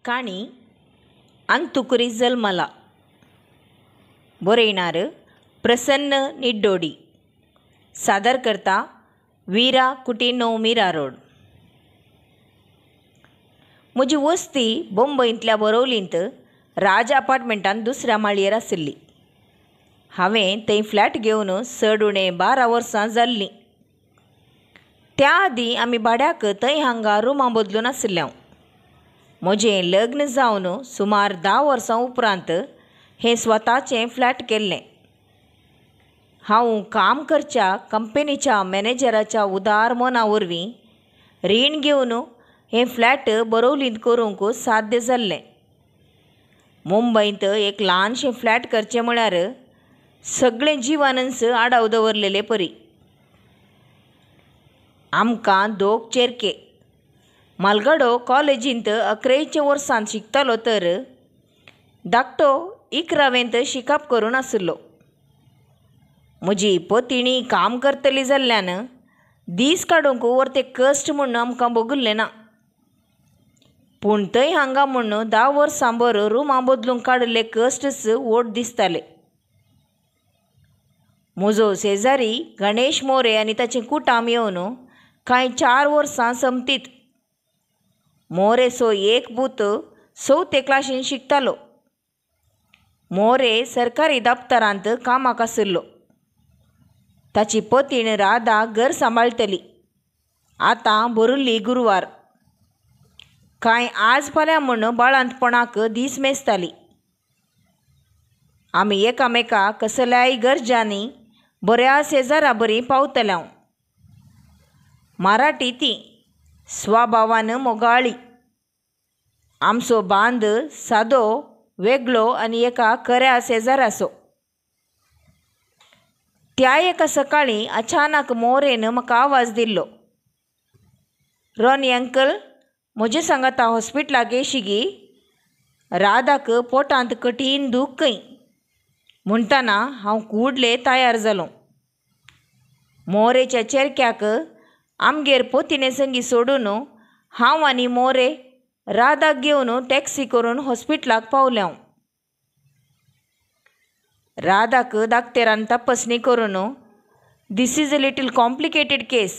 काणी अंतुकुरी जल्मला. बरयणार प्रसन्न निड्डोडी. सादर करता वीरा कुटिनो मीरा रोड. म्हजी वस्ती बंबयंतल्या बोरोवलींत राज अपार्टमेंटान दुसऱ्या माळयेर आशिल्ली. हांवें थंय फ्लॅट घेवन चड उणें 12 वर्सां जाल्लीं. त्या आदीं आमी भाड्याक थंय हांगा रुमां बदलून आशिल्ले. म्हजें लग्न जावन सुमार 10 वर्सां उपरांत हें स्वताचें फ्लॅट केल्लें. हांव काम करच्या कंपनीच्या मॅनेजराच्या उदार मना वरवीं रीण घेवन हें फ्लॅट बोरोवलींत करूंक साध्य जाल्लें. मुंबयंत एक ल्हानशें फ्लॅट करचें म्हळ्यार सगळें जिवानच आडाव दवरलेले परी. आमकां दोग चेरके. मालगाडो कॉलेजींत 11 वर्सांत शिकतालो तर धाकटो 11वेंत शिकप करून आशिल्लो. म्हजी पतिणी काम करतली जाल्ल्यान दीस काडूंक वर्ते कश्ट म्हूण आमकां भोगल्लें ना. पूण थंय हांगा म्हूण 10 वर्सां भर रुमां बदलूंक काडिल्ले कश्टच व्हड दिसताले. म्हजो शेजारी गणेश मोरे आनी ताचें कुटाम येवन कांय 4 वर्सां समतीत. मोरेचो एक पूत 4थे क्लासीन शिकतालो. मोरे सरकारी दप्तरांत कामाक आशिल्लो. ताची पतीण राधा घर सांबाळटली. आतां भरिल्ली गुरवार. कांय आज फाल्यां म्हूण बाळंतपणाक दीस मेजताली. आमी एकामेका कसल्याय गरजांनी बऱ्या शेजारा बरी पावतले. मराठी ती स्वभावान मोगाळी. आमचो बांद सादो वेगळो आनी एका खऱ्या शेजाराचो. त्या एका सकाळीं अचानक मोरेन म्हाका आवाज दिल्लो. रॉनी अंकल, म्हजे सांगाता हॉस्पिटलाक येशी गी? राधाक पोटांत कठीण दूख खंय. म्हणटना हांव कुडले तयार जालो. मोरेच्या चेरक्याक आमगेर पोतिणे संगी सोडून हांव आनी मोरे राधाक घेवन टॅक्सी करून हॉस्पिटलाक पावले. हांव राधाक दाक्तेरान तपासणी करून this is a little complicated case,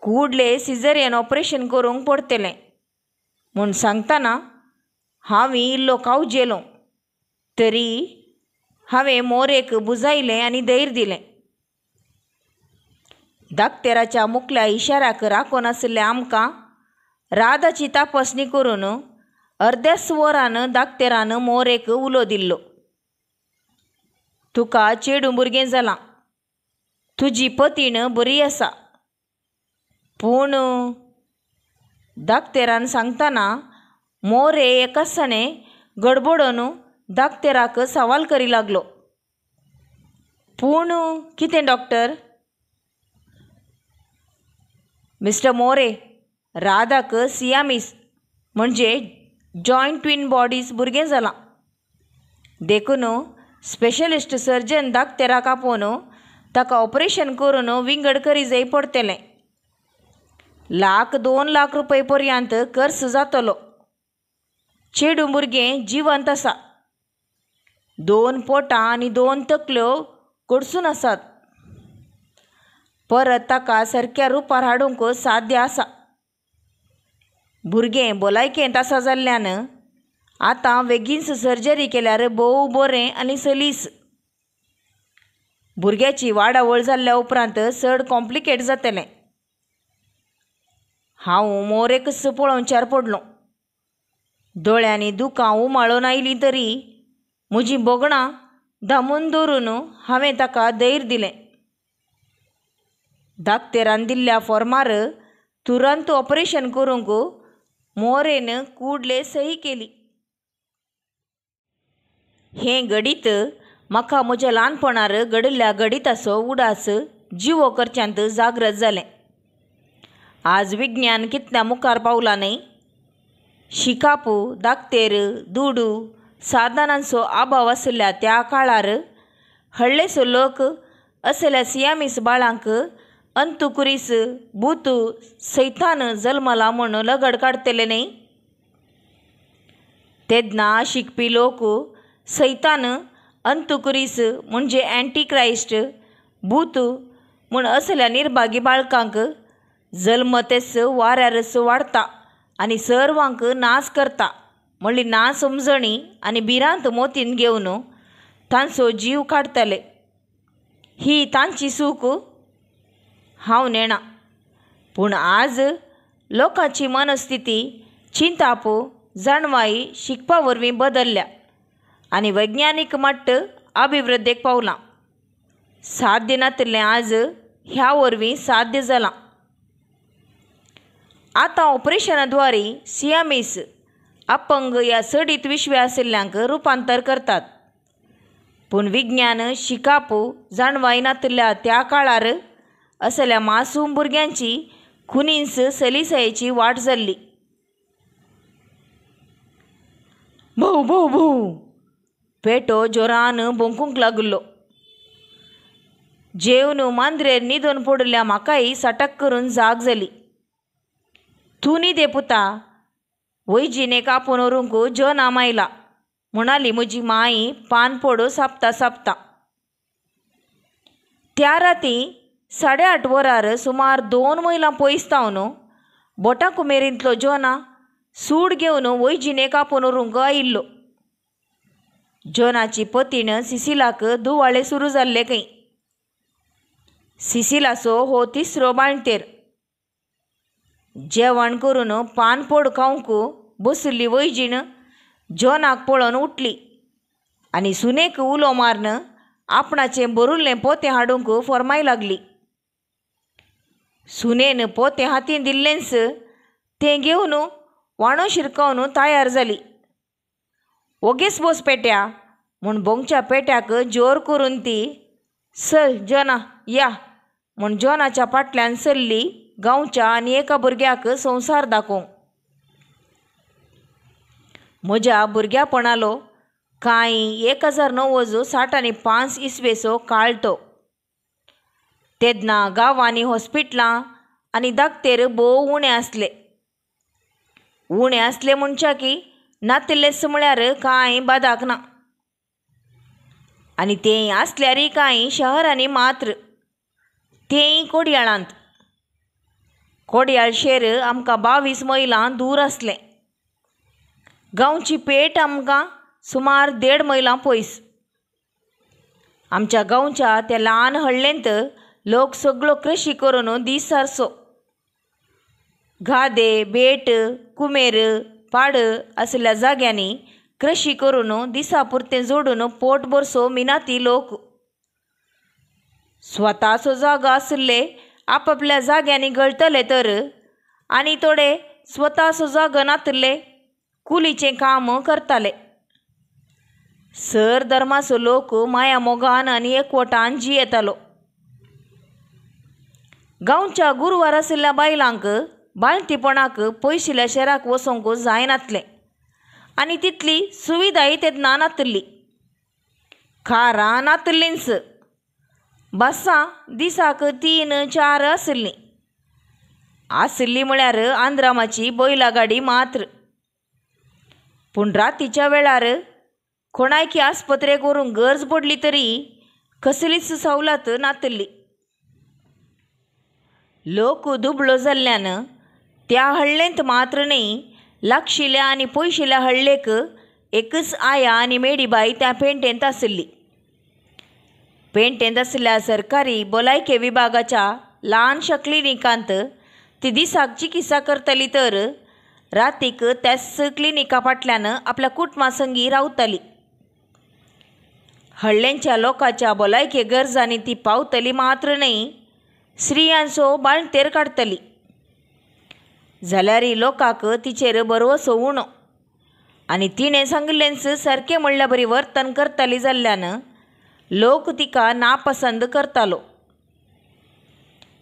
Kudle caesarean operation करूंक पडटलें म्हूण सांगतना हांव इल्लो कावजेलो. तरी हांवें मोरेक बुजायलें आनी धैर्य दिलें. दाक्तेराच्या मुखल्या इशाराक राखून आशिल्ल्या आमकां राधाची तपासणी करून अर्द्याच वरान दाक्तेरान मोरेक उलो दिल्लो. तुका चेडूं भुरगें जालां, तुजी पतीण बरी आसा. पूण दाक्तेरान सांगतना मोरे एकासाणे गडबडोन दाक्तेराक सवाल करी लागलो. पूण कितें डॉक्टर? मिस्टर मोरे, राधाक सियामीस म्हणजे जॉयंट ट्विन बॉडीज भुरगें जालां. देखून स्पेशलिस्ट सर्जन दाक्तेराक आपोवन ताका ऑपरेशन करून विंगड करी जाय पडटलें. 1-2 लाख रुपये पर्यंत खर्च जातलो. चेडूं भुरगें जिवंत आसा. 2 पोटां आनी 2 तकल्यो कडसून आसात. परत ताका सारक्या रुपार हाडूंक साध्य आसा. भुरगें भलायकेंत आसा जाल्ल्यान आतां बेगीनच सर्जरी केल्यार भोव बरें आनी सलीस. भुरग्याची वाडावळ जाल्ल्या उपरांत चड कॉम्प्लिकेट जातलें. हांव मोरेकच पळोवच्यार पडलो. दोळ्यांनी दुकां उमाळून आयलीं तरी म्हजीं भोगणां दामून दवरून हांवें ताका धैर्य दिलें. दाक्तेरान दिल्ल्या फॉर्मार तुरंत ऑपरेशन करूंक मोरेन कुडले सही केली. हें घडीत म्हाका म्हज्या ल्हानपणार घडिल्ल्या घडिताचो उडास जिवो करच्यांत जागृत जालें. आज विज्ञान कितल्या मुखार पावलां न्हय? शिकाप, दाक्तेर, दुडू, साधनांचो अभाव आशिल्ल्या त्या काळार हळ्ळेसो लोक असल्या सियामीस बाळांक अंतुकुरीस भूत सैतान जल्मला म्हूण लगड काडटले न्हय? तेन्ना शिकपी लोक सैतान अंतुकुरीस म्हणजे अँटीक्रायस्ट भूत म्हूण असल्या निर्भागी बाळकांक जल्मतेच वाऱ्यारच वाडता आनी सर्वांक नाश करता म्हणली ना समजणी आनी भिरांत मोतीन घेवन तांचो जीव काडटले. ही तांची चूक हांव नेणा, पूण आज लोकांची मनस्थिती चिंताप जाणवाय शिकपा वरवीं बदल्ल्या आनी वैज्ञानीक मट्ट अभिवृद्धेक पावलां. साध्य नातिल्लें आज ह्या वरवीं साध्य जालां. आतां ऑपरेशना द्वारे सियामीस अपंग या चडीत विश्वे आशिल्ल्यांक रुपांतर करतात. पूण विज्ञान शिकाप जाणवाय नातिल्ल्या त्या काळार असल्या मासूम भुरग्यांची खुनींस सलिसायेची वाट जाल्ली. भोव भोव भोव पेटो जोरान भोंकूंक लागिल्लो. जेवन मांद्रेर न्हिदून पडिल्ल्या म्हाकाय सटक करून जाग जाली. तूं न्हिदे पुता, वैजिणेक आपोवन व्हरूंक जॉनाम आयला म्हणाली म्हजी माई पान पडो सापता सापता. त्या राती 8:30 वरार सुमार 2 मैलां पयस थावन बोटा कुमेरींतलो जॉना सूड घेवन वैजिणेक आपोवन व्हरूंक आयिल्लो. जॉनाची पतीण सिसिलाक दुवाळे सुरू जाल्ले खंय. सिसिलाचो हो तिसरो बाळंतेर. जेवण करून पानपोड खावंक बशिल्ली वैजीण जॉनाक पळोवन उठली आनी सुनेक उलो मारून आपणाचें भरिल्लें पोतें हाडूंक फर्माय लागली. सुनेन पोतें हातीन दिल्लेंच तें घेवन वाणो शिरकावन तयार जाली. ओगीच बस पेट्या म्हूण भोंगच्या पेट्याक जोर करून ती चल जॉना या म्हूण जॉनाच्या फाटल्यान चल्ली गांवच्या आनी एका भुरग्याक संवसार दाखोवंक. म्हज्या भुरग्यापणालो कांय 1965 इस्वेचो काळ तो. तेन्ना गांवांनी हॉस्पिटलां आनी दाक्तेर भोव उणें आसले. उणें आसले म्हणच्या की नातिल्लेच म्हळ्यार कांय बादाक ना, आनी तें आसल्यारय कांय शहरांनी मात्र, तेंय कोडयाळांत. कोडयाळ शेर आमकां 22 मैलां दूर आसलें. गांवची पेठ आमकां सुमार 1.5 मैलां पयस. आमच्या गांवच्या त्या ल्हान हळ्ळेंत लोक सगळो कृशी करून दीस सारचो. गादे बेट कुमेर पाड आशिल्ल्या जाग्यांनी कृशी करून दिसा पुरतें जोडून पोट भरसो मिनाती लोक. स्वताचो जागो आशिल्ले आपापल्या जाग्यांनी गळटले तर, आनी थोडे स्वताचो जागो नातिल्ले कुलीचें काम करताले. सर धर्माचो लोक माया मोगान आनी एकवटान जियेतालो. गांवच्या गुरवार आशिल्ल्या बायलांक बाळंतीपणाक पयशिल्ल्या शहराक वचोंक जायनातलें आनी तितली सुविधाय तेन्ना नातिल्ली. कारां नातिल्लींच, बसां दिसाक 3-4 आशिल्लीं. आशिल्ली म्हळ्यार आंद्रामाची बैला गाडी मात्र. पूण रातीच्या वेळार कोणायकी आस्पत्रेक व्हरूंक गरज पडली तरी कसलीच सवलत नातिल्ली. लोक दुबळो जाल्ल्यान त्या हळ्ळेंत मात्र न्हय लागशिल्ल्या आनी पयशिल्ल्या हळ्ळेक एकच आया आनी मेडीबाई त्या पेंटेंत आशिल्ली. पेंटेंत आशिल्ल्या सरकारी भलायके विभागाच्या ल्हानशा क्लिनिकांत ती दिसाक चिकित्सा करतली तर रातीक त्याच क्लिनिका फाटल्यान आपल्या कुटुंबा संगी रावताली. हळ्ळेंच्या लोकांच्या भलायके गरजांनी ती पावतली मात्र न्हय स्त्रियांचो बाळंतेर काडटली. जाल्यारय लोकांक तिचेर भरवसो उणो आनी तिणें सांगिल्लेंच सारकें म्हणल्या बरी वर्तन करताली जाल्ल्यान लोक तिका नापसंद करतालो.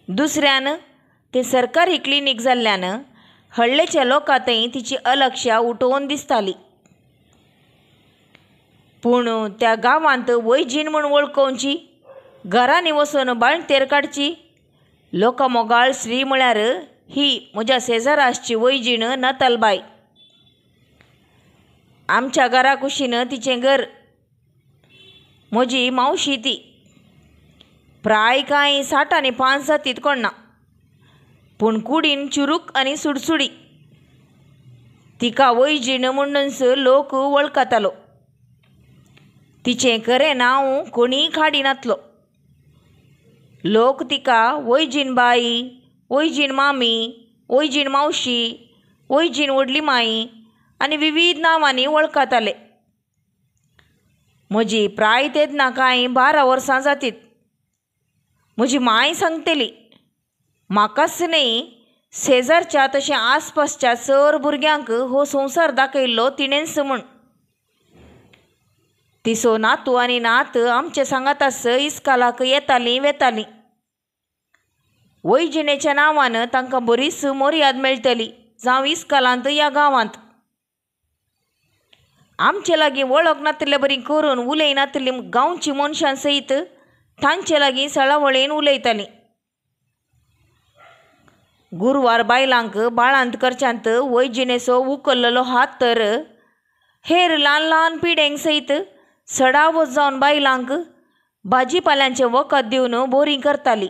दुसऱ्यान तें सरकारी क्लिनीक जाल्ल्यान हळ्ळेच्या लोकां थंय तिची अलक्षा उठोवन दिसताली. पूण त्या गांवांत वैजीण म्हूण वळखोवची, घरांनी वचून बाळंतेर काडची लोकां मोगाळ स्त्री म्हळ्यार ही म्हज्या शेजारा आसची वैजीण नतलबाय. आमच्या घरा कुशीन तिचें घर. म्हजी मावशी ती. प्राय कांय 60 आनी 5 जातीत कोण्णा, पूण कुडीन चुरूक आनी सुडसुडी. तिका वैजीण म्हणूनच लोक वळखतालो. तिचें खरें नांव कोणीय काडिनातलो. लोक तिका वैजीण बाई, वैजीण मामी, वैजीण मावशी, वैजीण व्हडली माई आनी विविध नांवांनी वळखताले. म्हजी प्राय तेन्ना कांय 12 वर्सां जातीत. म्हजी मांय सांगतली, म्हाकाच न्हय शेजारच्या तशें आसपासच्या चड भुरग्यांक हो संवसार दाखयल्लो तिणेंच म्हूण. तिचो नातू आनी नात आमचे सांगाताच इस्कालाक येतालीं वेतालीं. वैजिणेच्या नांवान तांकां बरीच मर्याद मेळटली, जावं इस्कालांत या गांवांत. आमचे लागीं वळख नातिल्ले बरी करून उलयनातिल्ली गांवची मनशां सयत तांचे लागीं सळावळीन उलयतालीं. गुरवार बायलांक बाळांत करच्यांत वैजिणेचो उखल्लेलो हात तर हेर ल्हान ल्हान पिड्यांक सयत सडावत जावन बायलांक भाजी पाल्यांचें वखद दिवन बरी करताली.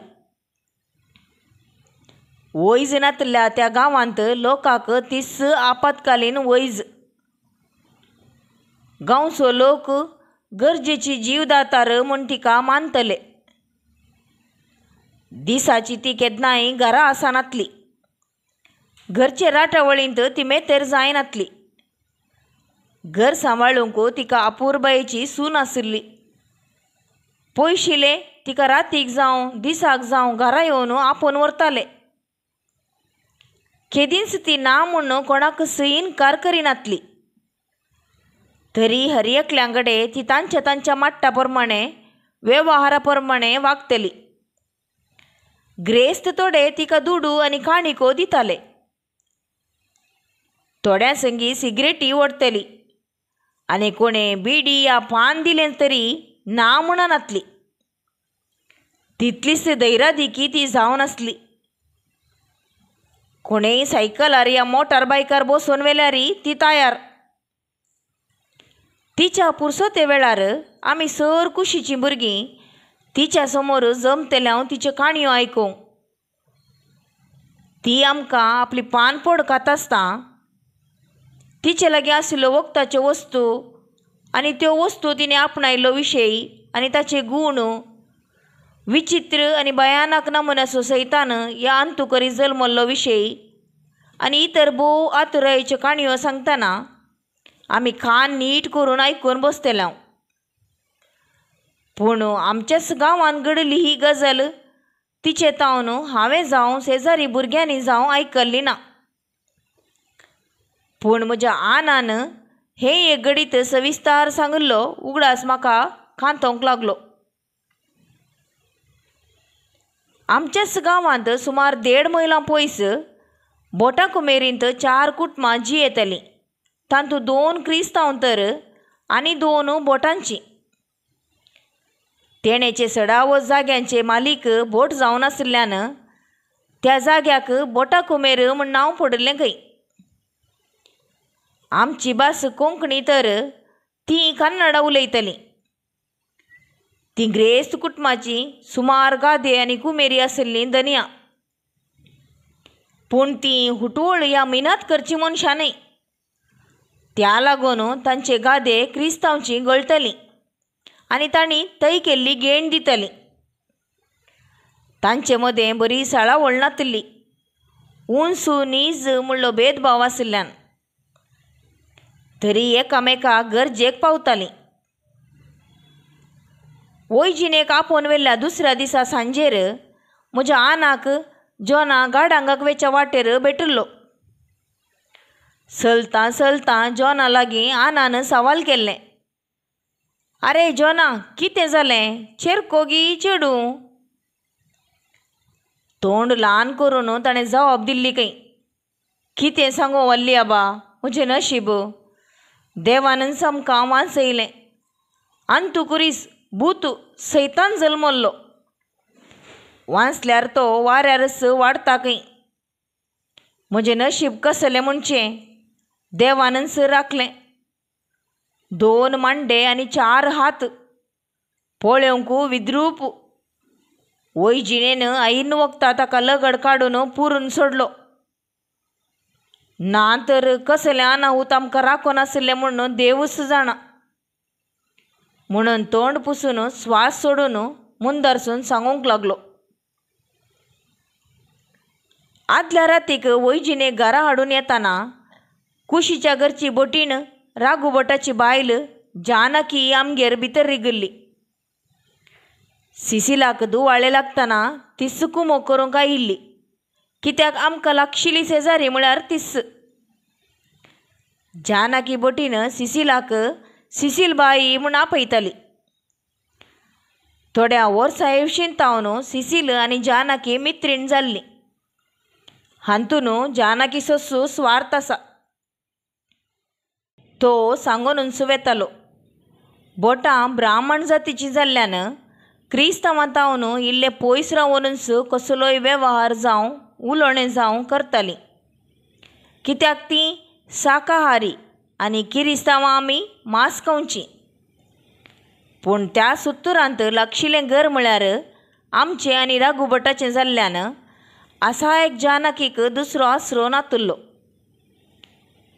वैज नातिल्ल्या त्या गांवांत लोकांक तीच आपत्कालीन वैज. गांवचो लोक गरजेची जीवदातार म्हूण तिका मानतले. दिसाची ती केन्नाय घरा आसनातली. घरचे राटावळींत ती मेतेर जायनातली. घर सांबाळूंक तिका अपुरबायेची सून आशिल्ली. पयशिले तिका रातीक जावं दिसाक जावं घरा येवन आपोवन व्हरताले. केदींच ती ना म्हूण कोणाक इनकार करिनातली. तरी हर एकल्यां कडेन ती तांच्या तांच्या माट्टा प्रमाणे वेव्हारा प्रमाणे वागतली. ग्रेस्त थोडे तिका दुडू आनी काणिको दिताले. थोड्यां संगी सिगरेटी ओडटली आनी कोणें बिडी या पान दिलें तरी ना म्हणनातली. तितलीच दैरादिकी ती जावन आसली. कोणेय सायकलार या मोटार बायकार बसोवन व्हेल्यार ती तयार. तिच्या पुरसोते वेळार आमी सर कुशीचीं भुरगीं तिच्या समोर जमतले हांव तिच्यो काणयो आयकूंक. ती आमकां आपली पानपोड खाता आसता तिचे लागीं आशिल्ल्यो वखदाच्यो वस्तू आनी त्यो वस्तू तिणें आपणायल्लो विशय आनी ताचे गूण विचित्र आनी भयानक नमुन्याचो सैतान ह्या अंतुकरी जल्मल्लो विशय आनी इतर भोव आतुरायेच्यो काणयो सांगतना आमी कान नीट करून आयकून बसतले हांव. पूण आमच्याच गांवांत घडली ही गजाल तिचे तावन हांवें जावं शेजारी भुरग्यांनी जावं आयकल्ली ना. पूण म्हज्या आनान हें एक घडीत सविस्तार सांगिल्लो उगडास म्हाका खांतोवंक लागलो. आमच्याच गांवांत सुमार 1.5 मैलां पयस बोटां कुमेरींत 4 कुटुंबां जियेतालीं. तातूंत 2 क्रिस्तांव तर आनी 2 बोटांचीं. तेणेचे सडावत जाग्यांचे मालीक बोट जावन आशिल्ल्यान त्या जाग्याक बोटां कुमेर म्हूण नांव पडिल्लें खंय. आमची भास कोंकणी तर तीं कन्नडा उलयतलीं. तीं ग्रेस्त कुटुंबाचीं सुमार गादे आनी कुमेरी आशिल्लीं धनयां. पूण तीं हुटवळ ह्या मिनात करचीं मनशां न्हय. त्या लागून तांचे गादे क्रिस्तांवची गळटलीं आनी तांणी तय केल्ली गेण दितलीं. तांचे मदें बरी साळावळ नातिल्ली. उंच नीज म्हणलो भेदभाव आशिल्ल्यान तरी एकामेका गरजेक पावतालीं. वैजिणेक आपोवन व्हेल्ल्या दुसऱ्या दिसा सांजेर म्हज्या आनाक जॉना गाडांगाक वेच्या वाटेर भेटिल्लो. चलतां चलतां जॉना लागीं आनान सवाल केल्लें, आरे जॉना कितें जालें, चेरको गी चेडूं? तोंड ल्हान करून ताणें जबाब दिल्ली खंय, कितें सांगू वल्ली आबा, म्हजें नशीब, देवानच आमकां वांचयलें. अंतुकुरीस भूत सैतान जल्मल्लो, वांचल्यार तो वाऱ्यारच वाडता खंय. म्हजें नशीब कसलें म्हणचें, देवानच राखलें. 2 मांडे आनी 4 हात, पळोवंक विद्रूप. वैजिणेन ऐन वखता ताका लगड काडून पुरून सोडलो. ना तर कसलें अनाहूत आमकां राखून आशिल्लें म्हणून देवूच जाणा. म्हणून तोंड पुसून स्वास सोडून मुंदरसून सांगूंक लागलो. आदल्या रातीक वैजिणेक घरा हाडून येताना कुशीच्या घरची बोटीन राघू भटाची बायल जानकी आमगेर भितर रिगिल्ली. सिसिलाक दुवाळे लागतना ती कुमो करूंक आयिल्ली, कित्याक आमकां लागशिल्ली शेजारी म्हळ्यार तीस. जानकी बोटीन सिसिलाक सिसील बाई म्हूण आपयताली. थोड्या वर्सां येवशीन तावन सिसील आनी जानकी मित्रीण जाल्ली. हातून जानकी सस्सू स्वार्थ आसा तो सांगून वेतालो. बोटां ब्राह्मण जातीची जाल्ल्यान क्रिस्तांवां तावन इल्ले पयस रावनूच कसलोय वेव्हार जावं उलोवणें जावं करतालीं, कित्याक तीं शाकाहारी आनी किरिस्तांवां आमी मांस खावचीं. पूण त्या सुत्तुरांत लागशिल्लें घर म्हळ्यार आमचें आनी राघू भटाचें जाल्ल्यान आसा एक जानकीक दुसरो आसरो नातुल्लो.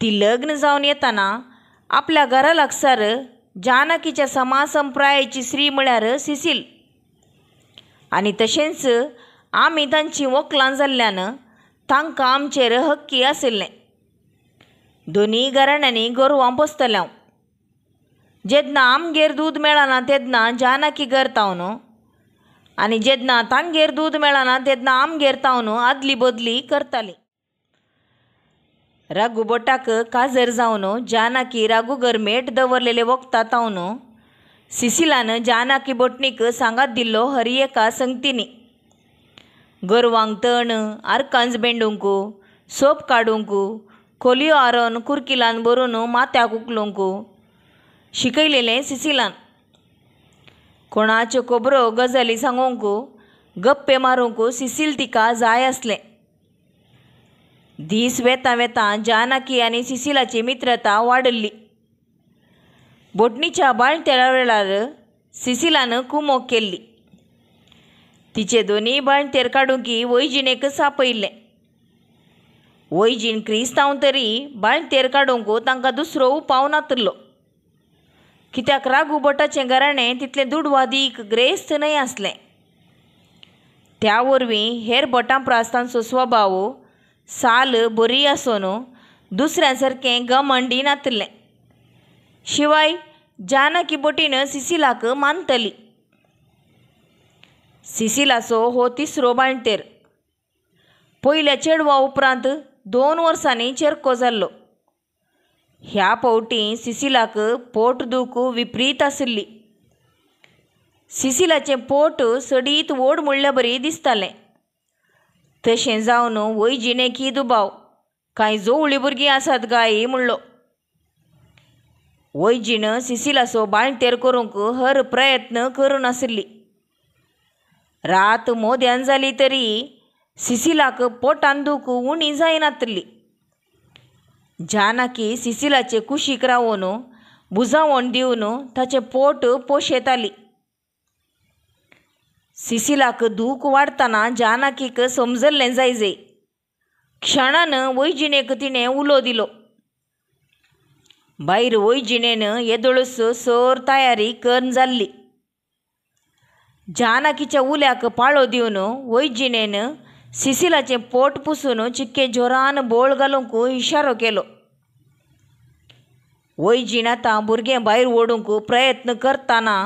ती लग्न जावन येताना आपल्या घरा लागसार जानकीच्या समासंप्रायाची स्त्री म्हळ्यार सिसील आनी तशेंच आमी तांची वकलां जाल्ल्यान तांकां आमचेर हक्की आशिल्लें. दोनूय घराण्यांनी गोरवां पोसतलें हांव. जेन्ना आमगेर दूद मेळना तेन्ना जानकी घर तावन आनी जेन्ना तांगेर दूद मेळना तेन्ना आमगेर तावन आदली बदली करताली. राघू भटाक काजर जावन जानकी राघू घर मेट दवरलेले वखदां तावन सिसिलान जानकी बोटणीक सांगात दिल्लो हर एका संगतीनी. गोरवांक तण आरकांज बेंडूंक, सोप काडूंक, खोलयो आरोवन कुरकिलान भरून माथ्याक उखलूंक शिकयलेलें सिसिलान. कोणाच्यो खबरो गजाली सांगूंक, गप्पे मारूंक सिसील तिका जाय आसलें. दीस वेता वेता जानकी आनी सिसिलाची मित्रता वाडिल्ली. बोटणीच्या बाळंतेरा वेळार सिसिलान कुमोक केल्ली. तिचे दोनूय बाळंतेर काडूंक वैजिणेकच आपयिल्लें. वैजीण क्रिस्तांव तरी बाळंतेर काडूंक तांकां दुसरो उपाव नातिल्लो, कित्याक राघू भटाचें घराणें तितलें दुडवादीक ग्रेस्त न्हय आसलें. त्या वरवीं हेर भटां प्रास तांचो स्वभाव साल बरी आसून दुसऱ्या सारकें घमंडी नातिल्लें. शिवाय जानकी बोटीन सिसिलाक मानतली. सिसिलाचो हो तिसरो बाळंतेर. पयल्या चेडवा उपरांत 2 वर्सांनी चेरको जाल्लो. ह्या फावटी सिसिलाक पोटदूख विपरीत आशिल्ली. सिसिलाचें पोट सडीत व्हड म्हणल्या बरी दिसतालें. तशें जावन वैजिणेकय दुबाव, कांय जोवळी भुरगीं आसात काय म्हणलो. वैजीण सिसिलाचो बाळंतेर करूंक हर प्रयत्न करून आशिल्ली. रात मोद्यान जाली तरी सिसिलाक पोटान दूख उणी जायनातिल्ली. जानकी सिसिलाचे कुशीक रावन बुजावण दिवन ताचें पोट पोशेताली. सिसिलाक दूख वाडटना जानकीक समजल्लें जायजे. क्षणान वैजिणेक तिणें उलो दिलो. भायर वैजिणेन येदोळच सर तयारी करून जाल्ली. जानकीच्या उल्याक पाळो दिवन वैजिणेन सिसिलाचें पोट पुसून चिक्के जोरान बोळ घालूंक इशारो केलो. वैजीण आतां भुरगें भायर ओडूंक प्रयत्न करतना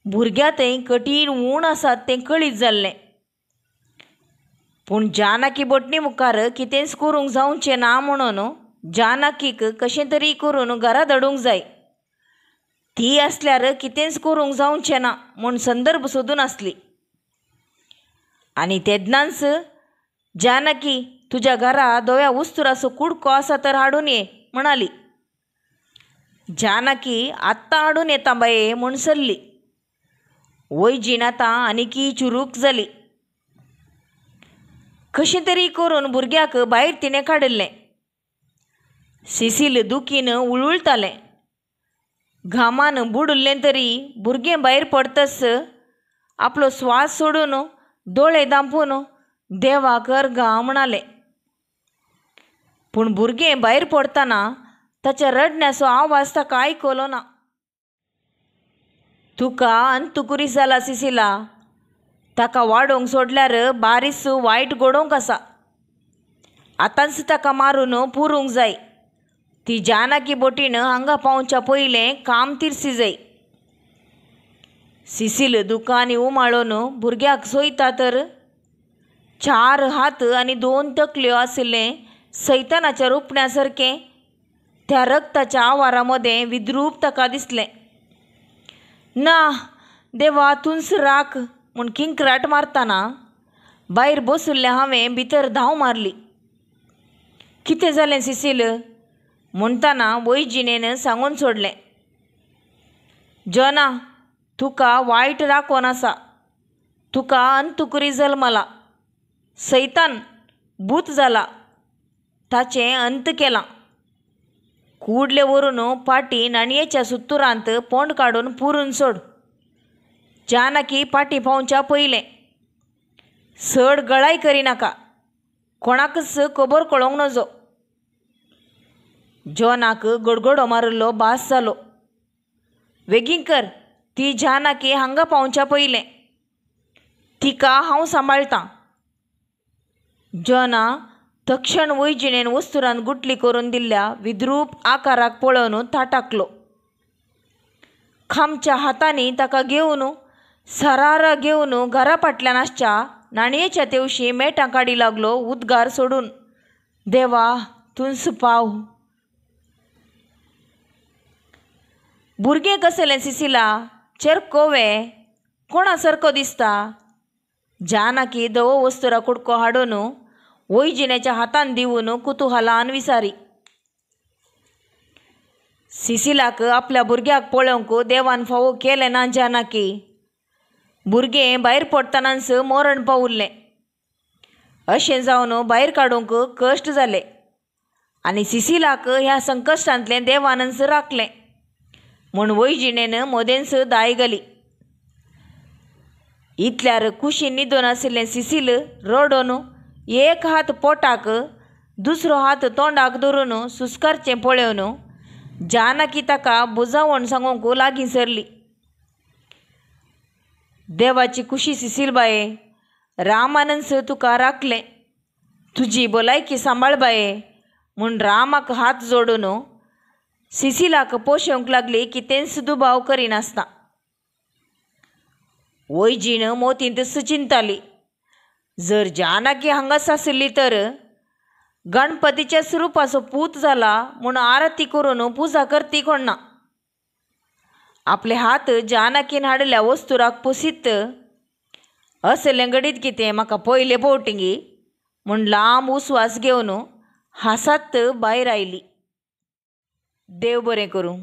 भुरग्या थंय कठीण ऊण आसात तें कळीत जाल्लें. पूण जानकी बोटणी मुखार कितेंच करूंक जावचें ना म्हणून जानकीक कशें तरी करून घरा धाडूंक जाय, ती आसल्यार कितेंच करूंक जावचें ना म्हूण संदर्भ सोदून आसली. आनी तेन्नाच जानकी तुज्या घरा धव्या उस्तुराचो कुडको आसा तर हाडून ये म्हणाली. जानकी आत्तां हाडून येता बाये म्हूण सरली. वैजीण आतां आनीकय चुरूक जाली. कशें तरी करून भुरग्याक भायर तिणें काडिल्लें. सिसील दुखीन उळउळतालें. घामान बुडुल्लें तरी भुरगें भायर पडतच आपलो स्वास सोडून दोळे दांपून देवाक अर्गां म्हणालें. पूण भुरगें भायर पडटना ताच्या रडण्याचो आवाज ताका आयकलो ना. तुका अंतुकुरीस जाला सिसिला, ताका वाडोवंक सोडल्यार बारीस वायट घडोवंक आसा. आतांच ताका मारून पुरूंक जाय. ती जानकी बोटीन हांगा पावच्या पयलें काम तिरसी जाय. सिसील दुकांनी उमाळून भुरग्याक सोयता तर 4 हात आनी 2 तकल्यो आशिल्लें सैतानाच्या रुपण्या सारकें त्या रक्ताच्या आवारा मदें विद्रूप ताका दिसलें. ना देवा तूंच राख म्हूण किंक्राट मारतना भायर बशिल्लें हांवें भितर धांव मारली. कितें जालें सिसील म्हणटना वैजिणेन सांगून सोडलें. जना तुका वायट राखोन आसा, तुका अंतुकुरी जल्मला, सैतान भूत जाला, ताचें अंत केलां. कूडले व्हरून पाटी नाणयेच्या सुत्तुरांत पोंड काडून पुरून सोड. जानकी पाटी पावच्या पयलें चड गळाय करिनाका, कोणाकच खबर कळोवंक नजो. जॉनाक गडगडो मारिल्लो भास जालो. वेगीं कर, ती जानकी हांगा पावच्या पयलें, तिका हांव सांबाळटां. जना तक्षण वैजिणेन वस्तुरान गुटली करून दिल्ल्या विद्रूप आकाराक पळोवन थाटाकलो. खामच्या हातांनी ताका घेवन सरारा घेवन घरा फाटल्यान आसच्या नाणयेच्या तेवशी मेटां काडी लागलो उद्गार सोडून, देवा तूंच पाव. भुरगें कसलें सिसिला, चेरकोवे कोणा सारको दिसता. जानकी धवो वस्तुरा कुडको हाडून वैजिणेच्या हातान दिवन कुतुहलान विसारी. सिसिलाक आपल्या भुरग्याक पळोवंक देवान फावो केलें ना जानकी. भुरगें भायर पडटनाच मरण पावुल्लें. अशें जावन भायर काडूंक कश्ट जाले आनी सिसिलाक ह्या संकश्टांतलें देवानच राखलें म्हूण वैजिणेन मदेंच दाय घाली. इतल्यार कुशीन न्हिदून आशिल्लें सिसील रडोन एक हात पोटाक दुसरो हात तोंडाक धरून सुस्कारचें पळोवन जानकी ताका बुजावण सांगूंक लागीं सरली. देवाची कुशी सिसील बाये, रामानच तुका राखलें, तुजी भलायकी सांबाळ बाये म्हूण रामाक हात जोडून सिसिलाक पोशेवंक लागली की तेंच दुबाव करिनासतना. वैजीण मोतींतच चिंताली, जर जानकी हांगाच आशिल्ली तर गणपतीच्या स्वरुपाचो पूत जाला म्हूण आरती करून पुजा करती कोण ना. आपले हात जानकीन हाडिल्ल्या वस्तुराक पुसीत असलें घडीत कितें म्हाका पयले फावटीं म्हूण लांब उस्वास घेवन हांसत भायर आयली. देव बरें करूं.